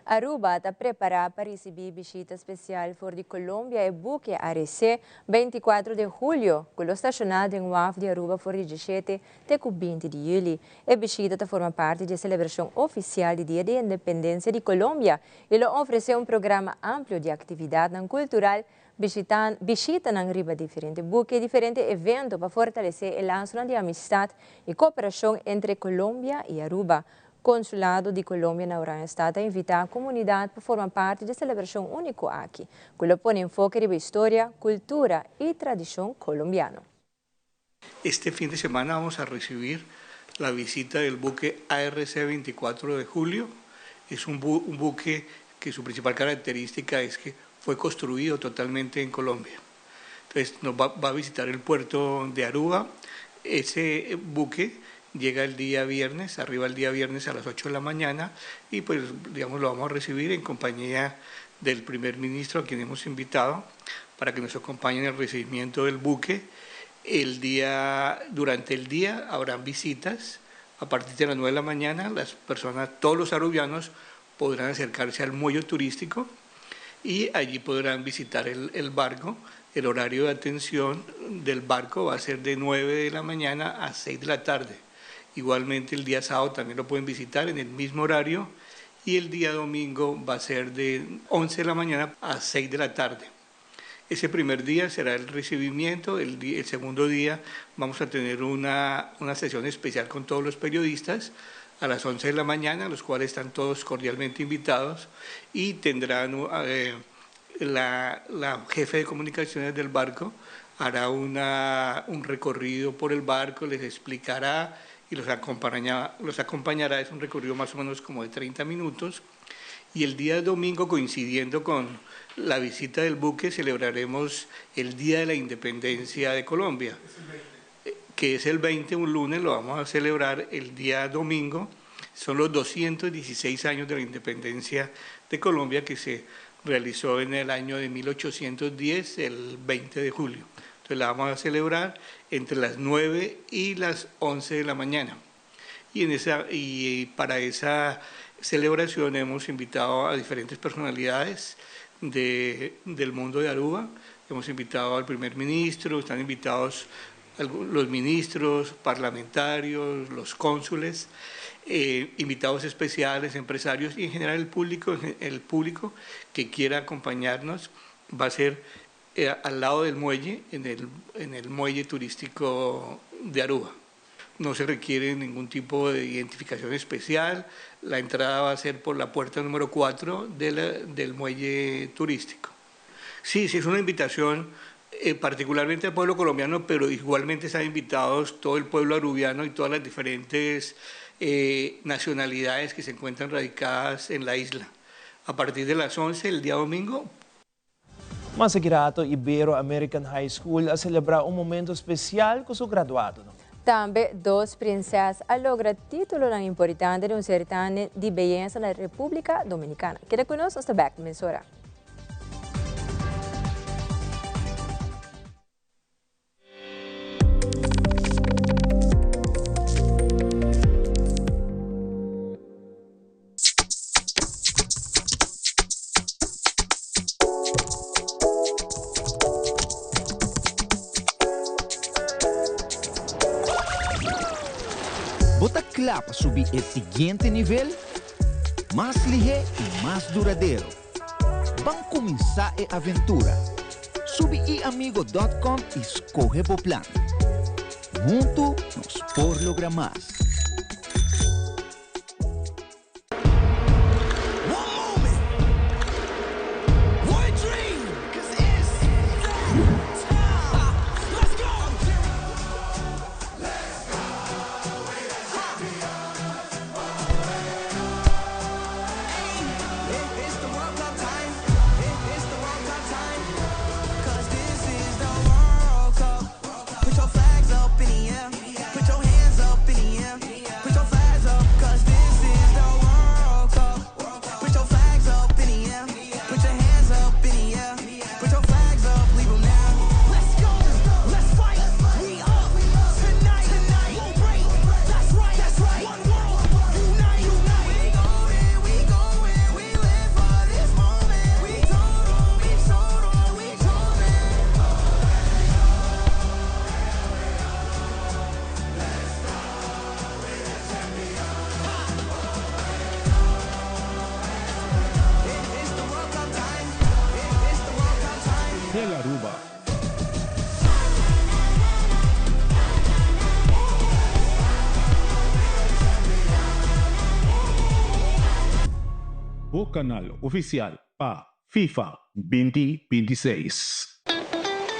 Aruba ta prepara pa ricibi bishita special for di Colombia e buque ARC 24 di julio, cu lo staciona den waf di Aruba for di 17 te cu 20 di juli. E bishita ta forma parti di e celebracion oficial di Dia di Independencia di Colombia y lo ofrece un programa amplio di actividadnan cultural, bishitanan riba diferente buque y diferente evento pa fortalece e lasonan di amistad y cooperacion entre Colombia y Aruba. Consulado di Colombia na Oranjestad ta invita comunidad pa forma parti di e celebracion unico aki, cu lo pone enfoke riba historia, cultura y tradicion colombiano. Este fin de semana vamos a recibir la visita del buque ARC 24 de julio. Es un, bu un buque que su principal característica es que fue construido totalmente en Colombia. Entonces nos va, va a visitar el puerto de Aruba. Ese buque llega el día viernes, arriba el día viernes a las 8 de la mañana y pues digamos lo vamos a recibir en compañía del primer ministro a quien hemos invitado para que nos acompañe en el recibimiento del buque. El día, durante el día habrán visitas. A partir de las 9 de la mañana, las personas, todos los arubianos podrán acercarse al muelle turístico y allí podrán visitar el, el barco. El horario de atención del barco va a ser de 9 de la mañana a 6 de la tarde. Igualmente el día sábado también lo pueden visitar en el mismo horario y el día domingo va a ser de 11 de la mañana a 6 de la tarde. Ese primer día será el recibimiento, el, el segundo día vamos a tener una, una sesión especial con todos los periodistas a las 11 de la mañana, los cuales están todos cordialmente invitados y tendrán eh, la, la jefe de comunicaciones del barco hará una, un recorrido por el barco, les explicará y los acompañará, los acompañará, es un recorrido más o menos como de 30 minutos. Y el día domingo, coincidiendo con la visita del buque, celebraremos el Día de la Independencia de Colombia, que es el 20, un lunes, lo vamos a celebrar el día domingo. Son los 216 años de la independencia de Colombia que se realizó en el año de 1810, el 20 de julio. Entonces la vamos a celebrar entre las 9 y las 11 de la mañana. Y, en esa, y para esa celebración hemos invitado a diferentes personalidades de, del mundo de Aruba. Hemos invitado al primer ministro, están invitados los ministros, parlamentarios, los cónsules, eh, invitados especiales, empresarios y en general el público, el público que quiera acompañarnos va a ser eh, al lado del muelle, en el, en el muelle turístico de Aruba. No se requiere ningún tipo de identificación especial, la entrada va a ser por la puerta número 4 del muelle turístico. Sí, sí, es una invitación eh, particularmente al pueblo colombiano, pero igualmente están invitados todo el pueblo arubiano y todas las diferentes eh, nacionalidades que se encuentran radicadas en la isla. A partir de las 11 el día domingo. Mas grato Ibero American High School a celebra un momento special cu su graduado. Tambe dos prinses a logra titulo importante di un certamen di beyesa na Republica Dominicana. Keda cu nos, nos ta back mesora. Bo ta kla pa subi e siguiente nivel? Mas lihé i mas duradero. Ban kuminsá e aventura! Subi iamigo dòt kòm i skohe bo plan. Huntu nos por logra mas! Tel Aruba. Bo canal oficial pa FIFA 2026.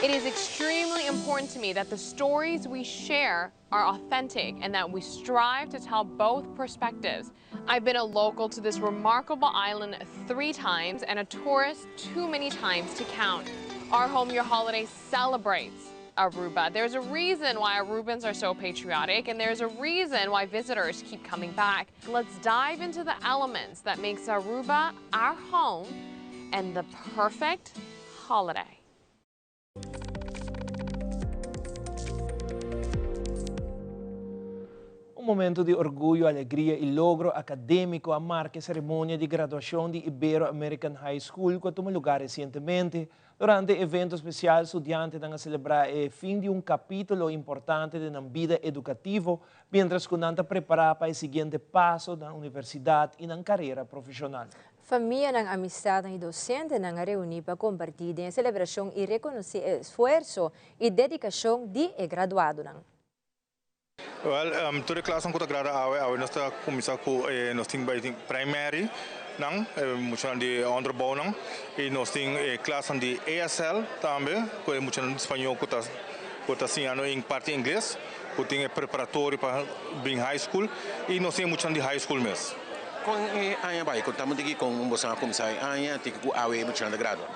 It is extremely important to me that the stories we share are authentic and that we strive to tell both perspectives. I've been a local to this remarkable island three times and a tourist too many times to count. Our Home Your Holiday celebrates Aruba. There's a reason why Arubans are so patriotic and there's a reason why visitors keep coming back. Let's dive into the elements that makes Aruba our home and the perfect holiday. Un momento di orguyo, alegria y logro academico a marca e ceremonia di graduacion di Ibero American High School cu a tuma lugar recientemente. Durante e evento special, studiantenan a celebra e fin di un capitulo importante den nan bida educativo, mientras cu nan ta prepara pa e siguiente paso na universidad y nan carera profesional. Famianan, amistadnan y docentenan a reuni pa comparti den e celebracion y reconoce e esfuerso y dedicacion di e graduadonan. Wel, tur e klasnan ku ta grada awe, awe nos ta kuminsá ku e nos tin bai tin primary nan, e muchanan di onderbouwnan i nos tin e klasnan di ESL tambe ku e muchanan di spañó ku ta ku ta siñando en parti ingles, ku tin e preparatorio pa bin high school i nos tin e muchanan di high school mes. Kon e aña bai? Konta mi tiki kon boso a kuminsá e aña, tiki ku awe e muchanan ta grado.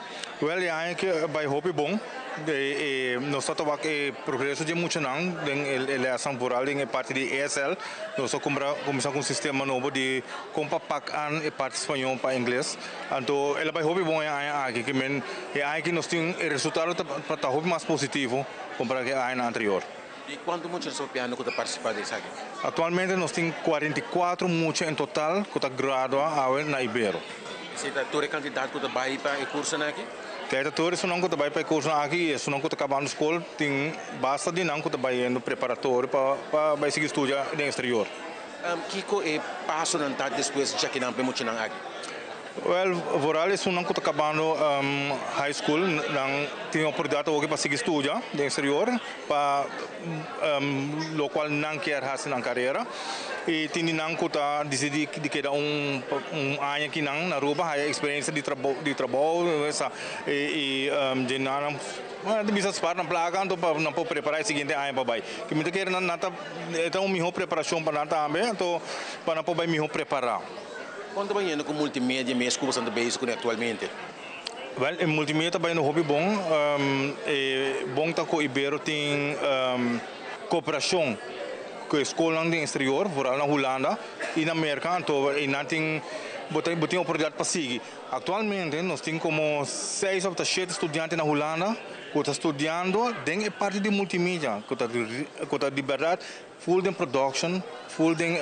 Wel, e aña aki a bai hopi bon. Nos ta wak e progreso di e muchanan den e lèsnan vooral den e parti di ESL. Nos a kumpra kuminsá ku un sistema nobo di kon pa pak an e parti spañó pa ingles. Anto el a bai hopi bon e aña aki ke men e aña aki nos tin e resultado ta ta hopi mas positivo kompará ku e añanan anterior. I kuantu mucha nos ta papiando ku ta partisipá den esaki? Aktualmente nos tin 44 mucha en total ku ta gradua awe na Ibero. Esei ta tur e kantidat ku ta bai pa e kursonan aki? Esei ta tur esunnan ku ta bai pa e kursonan aki i esunnan ku ta kabando skol tin basta di nan ku ta bayendo preparatorio pa pa bai sigui studia den eksterior. Kiko e pasonan ta despues djakinan pa e muchanan aki? Wèl, vooral esunnan ku ta kabando high school nan tin oportunidat awoki pa sigui studia den eksterior. Pa locual nan kier haci nan carera y tin di nan cu ta dicidi di keda un aña aki nan na Aruba haya experiencia di di trabou esa y dje nan ta bisa spaar nan placa anto pa nan por prepara e siguiente aña pa bay. Ki mi ta kere nan ta e ta un miho preparacion pa nan tambe anto pa nan por bay miho prepara. Con ta bayendo cu multimedia mes cu boso ta bezig cune actualmente? Wel, e multimedia ta bayendo hopi bon. E bon ta ku Ibero tin koperashon ku e skolnan den eksterior, vooral na Hulanda i na Merka, anto einan tin bo ta bo tin oportunidat pa sigui. Aktualmente nos tin komo seis òf ta shete studiante na Hulanda ku ta studiando den e parti di multimedia ku ta ku ta di bèrdat Full den production, full den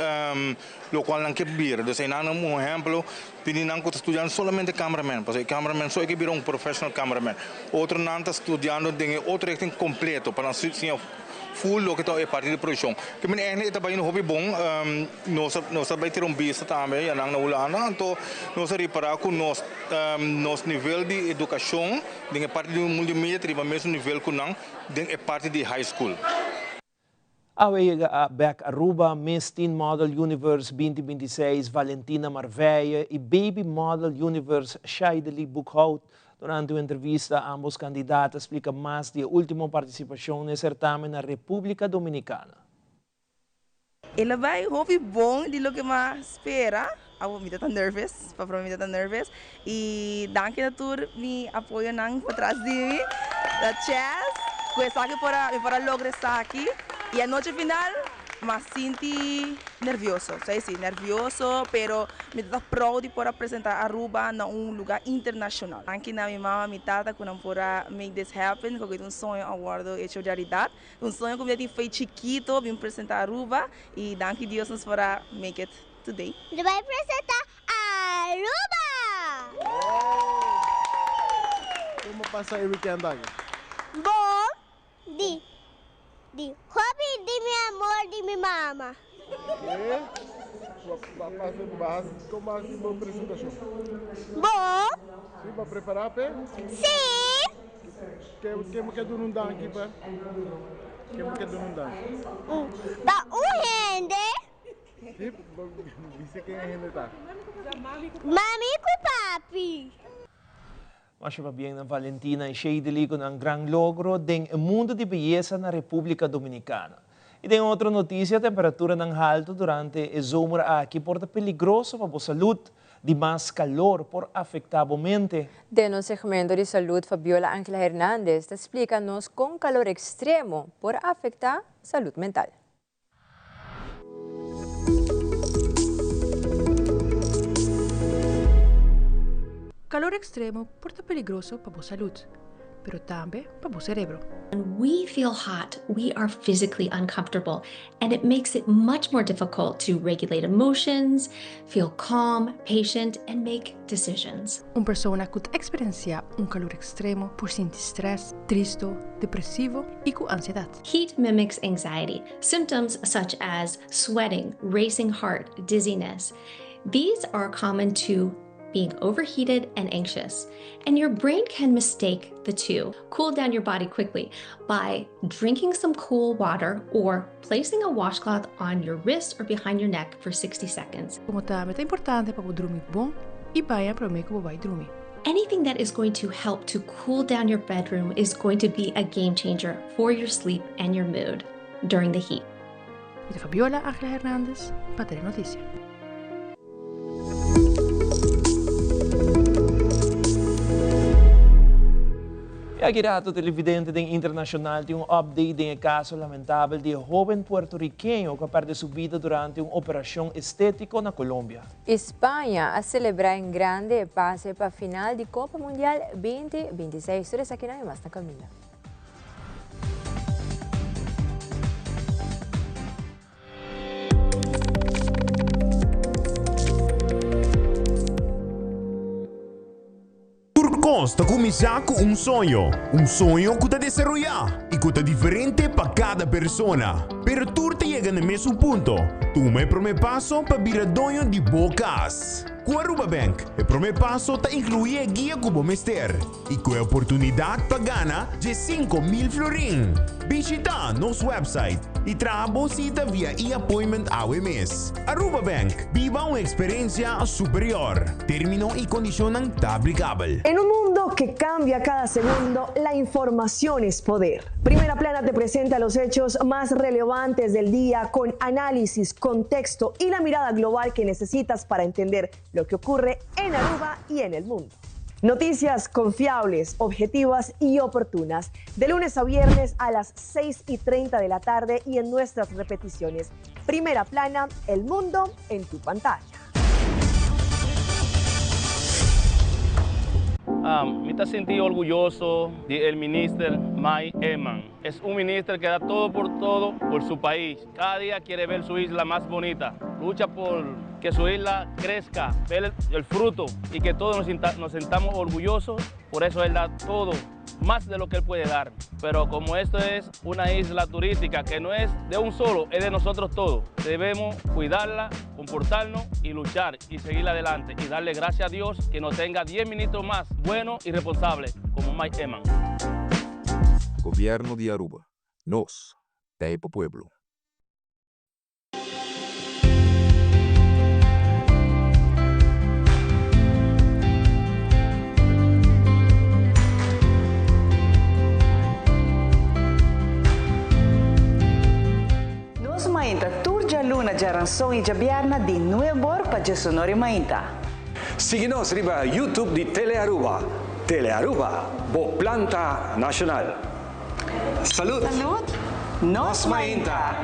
locual nan ke bira. Dus einan un ehemplo, tin di nan cu ta studiando solamente cameraman, pasobra e cameraman so e ke bira un professional cameraman. Otronan ta studiando den e otro richting completo pa nan siña full loke ta e parti di produccion. Ke men eigenlijk e ta bayendo hopi bon, nos nos a bay tira un bista tambe yanan na Hulanda, anto nos a ripara cu nos nos nivel di educacion den e parti di multimedia ta riba mesun nivel cu nan den e parti di high school. Awe yega a bek Aruba, Miss Teen Model Universe 2026 Valentina Marveye y Baby Model Universe Shaidely Boekhout. Durante un entrevista ambos candidato a splica mas di e ultimo participacion na e certamen na Republica Dominicana. El a bai hopi bon di loke m'a spera. Awor mi ta ta nervous, pa prome mi ta ta nervous. Y danki na tur mi apoyonan patras di mi, na Chaz, cu esaki por a, mi por a logra esaki. Y anochi final m'a sinti nervioso, sa esi, nervioso, pero mi ta ta proud di por a presenta Aruba na un lugar internacional. Danki na mi mama, mi tata cu nan por a make this happen, cu un soño a wordo hecho realidad. Un soño cu mi a tin fo'i chikito, bin presenta Aruba y danki Dios nos por a make it today. Mi ta bay presenta Aruba! Como pasa e weekend aki? Bon, di di hopi di mi amor di mi mama. Como a haci bo presentacion? Bon. Si, bo a prepara p'e? Si! Ken bo ke duna un danki pa? Ken bo ke duna un danki? Pa un hende. Si, bo bisa ken e hende ta. Mami ku papi. Masha pabien na Valentina i Sheidely ku nan gran logro den e mundu di beyesa na Republika Dominikana. I den otro notisia, temperaturanan haltu durante e zomer aki por ta peligroso pa bo salud. Di mas calor por afecta bo mente. Den nos segmento di salud Fabiola Angela Hernandez ta splica nos con calor extremo por afecta salud mental. Calor extremo por ta peligroso pa bo salud. pero tambe pa bo cerebro. When we feel hot, we are physically uncomfortable and it makes it much more difficult to regulate emotions, feel calm, patient and make decisions. Un persona cu ta experiencia un calor extremo por sinti stress, tristo, depresivo y cu ansiedad. Heat mimics anxiety. Symptoms such as sweating, racing heart, dizziness. These are common to being overheated and anxious. And your brain can mistake the two. Cool down your body quickly by drinking some cool water or placing a washcloth on your wrist or behind your neck for 60 seconds. Como tambe ta importante pa bo drumi bon y baña prome cu bo bay drumi. Anything that is going to help to cool down your bedroom is going to be a game changer for your sleep and your mood during the heat. Mi ta Fabiola Angela Hernandez pa Telenoticia. E Y aki rato televidente den internacional tin un update den e caso lamentabel di e hoben puertorriqueño cu a perde su bida durante un operacion estetico na Colombia. Spaña a celebra en grande e pase pa final di Copa Mundial 2026. Tur esakinan y mas na caminda. Tur kos ta kuminsá ku un soño, un soño ku ta desaroyá i ku ta diferente pa kada persona. Pero tur ta yega na e mesun punto, tuma e promé paso pa bira doño di bo kas. Ku Aruba Bank, e promé paso ta inkluí e guia ku bo mester i ku e oportunidat pa gana 15,000 florin. Bishitá nos website i traha bo sita via e-appointment awe mes. Aruba Bank, biba un experiencia superior. Termino y condicionnan ta aplicabel. En un mundo que cambia cada segundo, la información es poder. Primera Plana te presenta los hechos más relevantes del día con análisis, contexto y la mirada global que necesitas para entender lo que ocurre en Aruba y en el mundo. Noticias confiables, objetivas y oportunas. De lunes a viernes a las 6 y 30 de la tarde y en nuestras repeticiones. Primera plana, el mundo en tu pantalla. Ah, mi ta sinti orguyoso di e minister Mike Eman. Es un minister que da todo por todo por su país. Cada día quiere ver su isla más bonita. Lucha por que su isla crezca, ver el, fruto y que todos nos, nos sentamos orgullosos. Por eso él da todo más de lo que él puede dar. Pero como esto es una isla turística que no es de un solo, es de nosotros todos, debemos cuidarla, comportarnos y luchar y seguir adelante y darle gracias a Dios que nos tenga 10 ministros más buenos y responsables como Mike Eman. Gobierno di Aruba. Nos ta pa pueblo. Nos Mainta tur djaluna, djaranson i djabièrnè di nueb'or pa djesonor i mainta. Sigui nos riba YouTube di Telearuba. Telearuba, bo planta nashonal. Salud! Salud! Nos Mainta!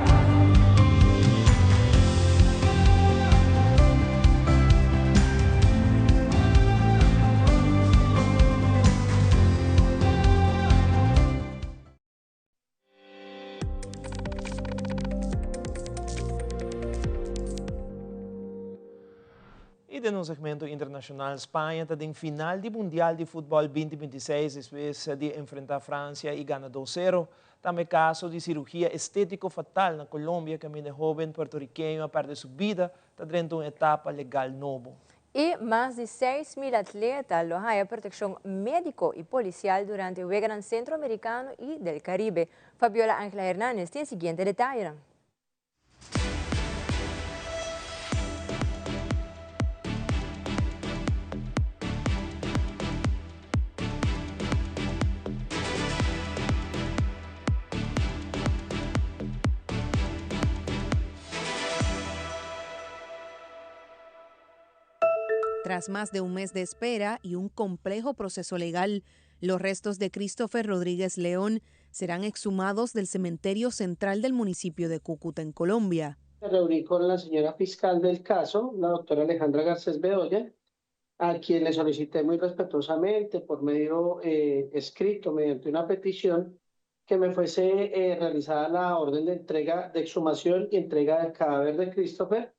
Y den un segmento internacional, Spaña ta den final di Mundial di Futbol 2026 despues di enfrenta Francia y gana 2-0. Tambe caso di cirugia estetico fatal na Colombia, caminda hoben puertorriqueño a perde su bida, ta drenta un etapa legal nobo. Y mas di 6,000 atleta lo haya proteccion medico y policial durante Weganan Centroamericano y del Caribe. Fabiola Angela Hernández tin e siguiente detayenan. Tras más de un mes de espera y un complejo proceso legal, los restos de Christopher Rodríguez León serán exhumados del cementerio central del municipio de Cúcuta, en Colombia. Me reuní con la señora fiscal del caso, la doctora Alejandra Garcés Bedoya, a quien le solicité muy respetuosamente por medio eh, escrito, mediante una petición, que me fuese eh, realizada la orden de entrega, de exhumación y entrega del cadáver de Christopher,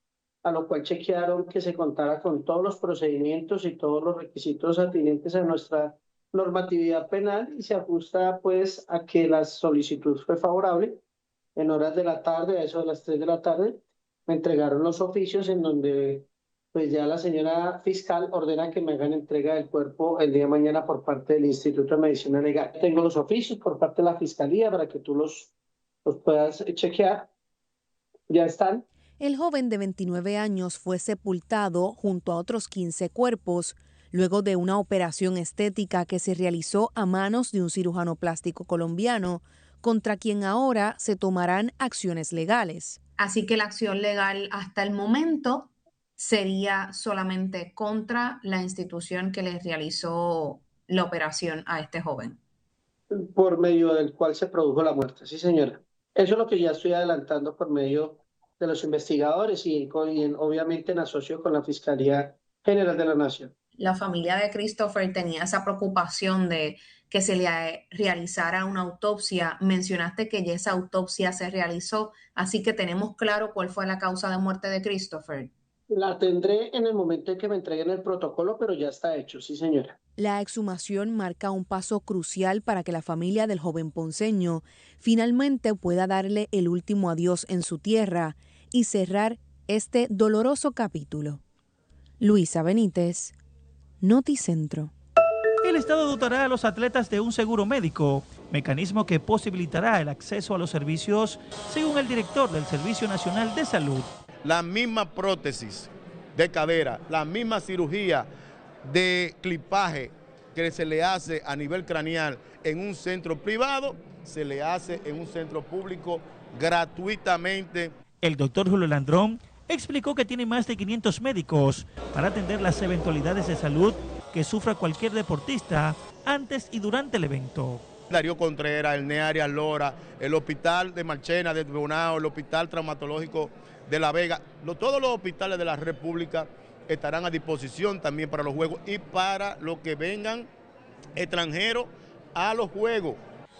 a lo cual chequearon que se contara con todos los procedimientos y todos los requisitos atinentes a nuestra normatividad penal y se ajusta pues a que la solicitud fue favorable. En horas de la tarde, a eso de las 3 de la tarde, me entregaron los oficios en donde pues ya la señora fiscal ordena que me hagan entrega del cuerpo el día de mañana por parte del Instituto de Medicina Legal. Tengo los oficios por parte de la fiscalía para que tú los, los puedas chequear. Ya están. El joven de 29 años fue sepultado junto a otros 15 cuerpos luego de una operación estética que se realizó a manos de un cirujano plástico colombiano, contra quien ahora se tomarán acciones legales. Así que la acción legal hasta el momento sería solamente contra la institución que les realizó la operación a este joven. Por medio del cual se produjo la muerte, sí señora. Eso es lo que ya estoy adelantando por medio de los investigadores y, obviamente en asocio con la Fiscalía General de la Nación. La familia de Christopher tenía esa preocupación de que se le realizara una autopsia. Mencionaste que ya esa autopsia se realizó, así que tenemos claro cuál fue la causa de muerte de Christopher. La tendré en el momento en que me entreguen el protocolo, pero ya está hecho, sí señora. La exhumación marca un paso crucial para que la familia del joven ponceño finalmente pueda darle el último adiós en su tierra y cerrar este doloroso capítulo. Luisa Benítez, Noticentro. El Estado dotará a los atletas de un seguro médico, mecanismo que posibilitará el acceso a los servicios, según el director del Servicio Nacional de Salud. La misma prótesis de cadera, la misma cirugía de clipaje que se le hace a nivel craneal en un centro privado, se le hace en un centro público gratuitamente. El doctor Julio Landrón explicó que tiene más de 500 médicos para atender las eventualidades de salud que sufra cualquier deportista antes y durante el evento. Darío Contreras, el Arias Lora, el Hospital de Marchena de Bonao, el Hospital Traumatológico de La Vega, todos los hospitales de la República estarán a disposición también para los Juegos y para los que vengan extranjeros a los Juegos.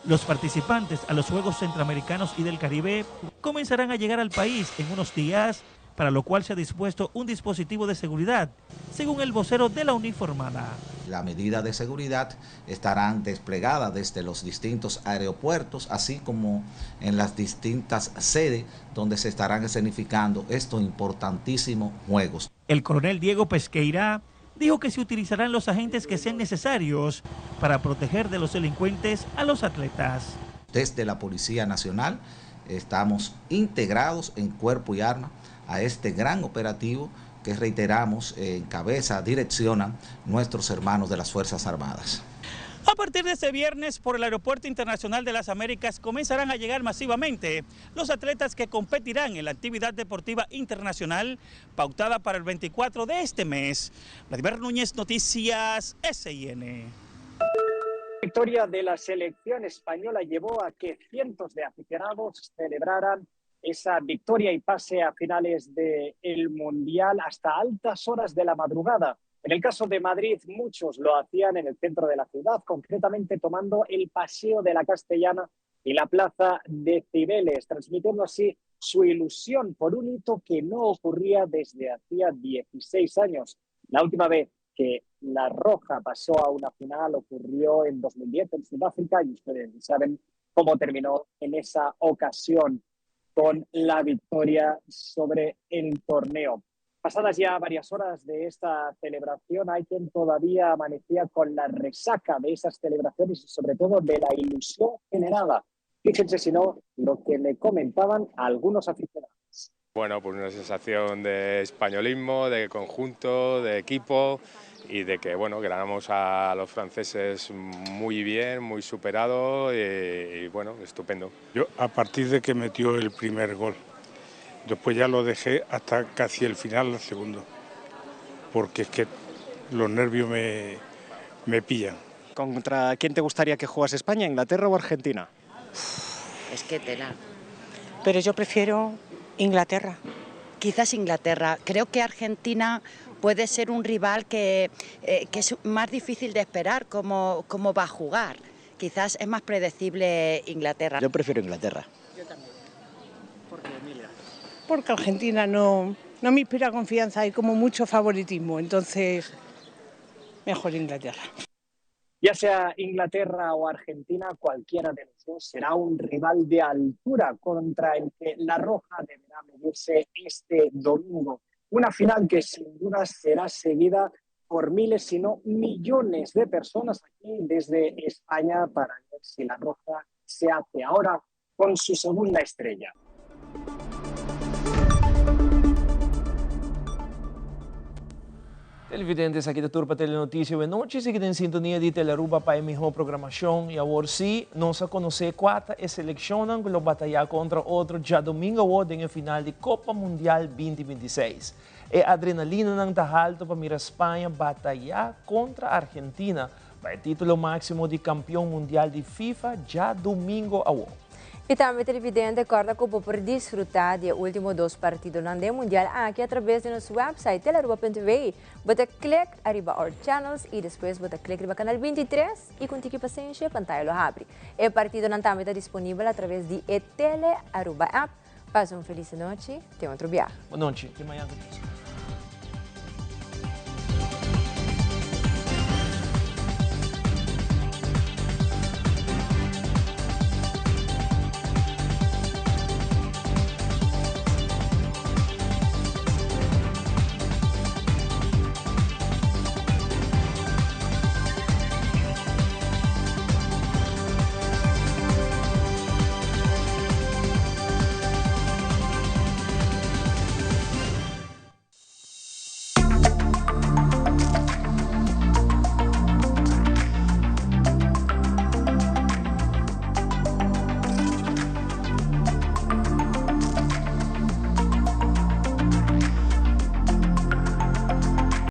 Los participantes a los Juegos Centroamericanos y del Caribe comenzarán a llegar al país en unos días, para lo cual se ha dispuesto un dispositivo de seguridad, según el vocero de la uniformada. La medida de seguridad estarán desplegadas desde los distintos aeropuertos, así como en las distintas sedes donde se estarán escenificando estos importantísimos juegos. El coronel Diego Pesqueira dijo que se utilizarán los agentes que sean necesarios para proteger de los delincuentes a los atletas. Desde la Policía Nacional estamos integrados en cuerpo y arma a este gran operativo que reiteramos encabeza, direccionan nuestros hermanos de las Fuerzas Armadas. A partir de este viernes, por el Aeropuerto Internacional de las Américas comenzarán a llegar masivamente los atletas que competirán en la actividad deportiva internacional pautada para el 24 de este mes. Vladimir Núñez, Noticias SIN. La victoria de la selección española llevó a que cientos de aficionados celebraran esa victoria y pase a finales del Mundial hasta altas horas de la madrugada. En el caso de Madrid, muchos lo hacían en el centro de la ciudad, concretamente tomando el Paseo de la Castellana y la Plaza de Cibeles, transmitiendo así su ilusión por un hito que no ocurría desde hacía 16 años. La última vez que la Roja pasó a una final ocurrió en 2010 en Sudáfrica y ustedes saben cómo terminó en esa ocasión con la victoria sobre el torneo. Pasadas ya varias horas de esta celebración, hay quien todavía amanecía con la resaca de esas celebraciones y sobre todo de la ilusión generada. Fíjense si no lo que me comentaban algunos aficionados. Bueno, pues una sensación de españolismo, de conjunto, de equipo y de que bueno, ganamos a los franceses muy bien, muy superado y bueno, estupendo. Yo a partir de que metió el primer gol, después ya lo dejé hasta casi el final del segundo, porque es que los nervios me pillan. ¿Contra quién te gustaría que jugase España, Inglaterra o Argentina? Es que tela. Pero yo prefiero Inglaterra. Quizás Inglaterra. Creo que Argentina puede ser un rival que es más difícil de esperar cómo va a jugar. Quizás es más predecible Inglaterra. Yo prefiero Inglaterra. Yo también. ¿Por qué, Emilia? Porque Argentina no me inspira confianza, hay como mucho favoritismo, entonces mejor Inglaterra. Ya sea Inglaterra o Argentina, cualquiera de los dos será un rival de altura contra el que la Roja deberá medirse este domingo. Una final que sin duda será seguida por miles, si no millones de personas aquí desde España para ver si la Roja se hace ahora con su segunda estrella. Televidentes, aki ta tur pa Telenoticia awe nochi. Sigui den sintonia di Telearuba pa e miho programacion. Y awor si, nos a conoce cua ta e seleccionnan cu lo bataya contra otro djadomingo awo den e final di Copa Mundial 2026. E adrenalinanan ta halto pa mira Spaña bataya contra Argentina. Pa e título máksimo di kampion mundial di FIFA djadumingo awo. I tambe televidente kòrda ku bo por disfrutá di e último dos partidonan den mundial aki atrabes di nos wèpsait telearuba.tv. Bo ta klik ariba Our Channels i despues bo ta klik riba kanal 23 i ku un tiki pasenshi e pantaya lo habri. E partidonan tambe ta disponibel atrabes di e Tele Aruba app. Pasa un felis anochi, te otro biaha. Bon nochi, te mañan ku Dios.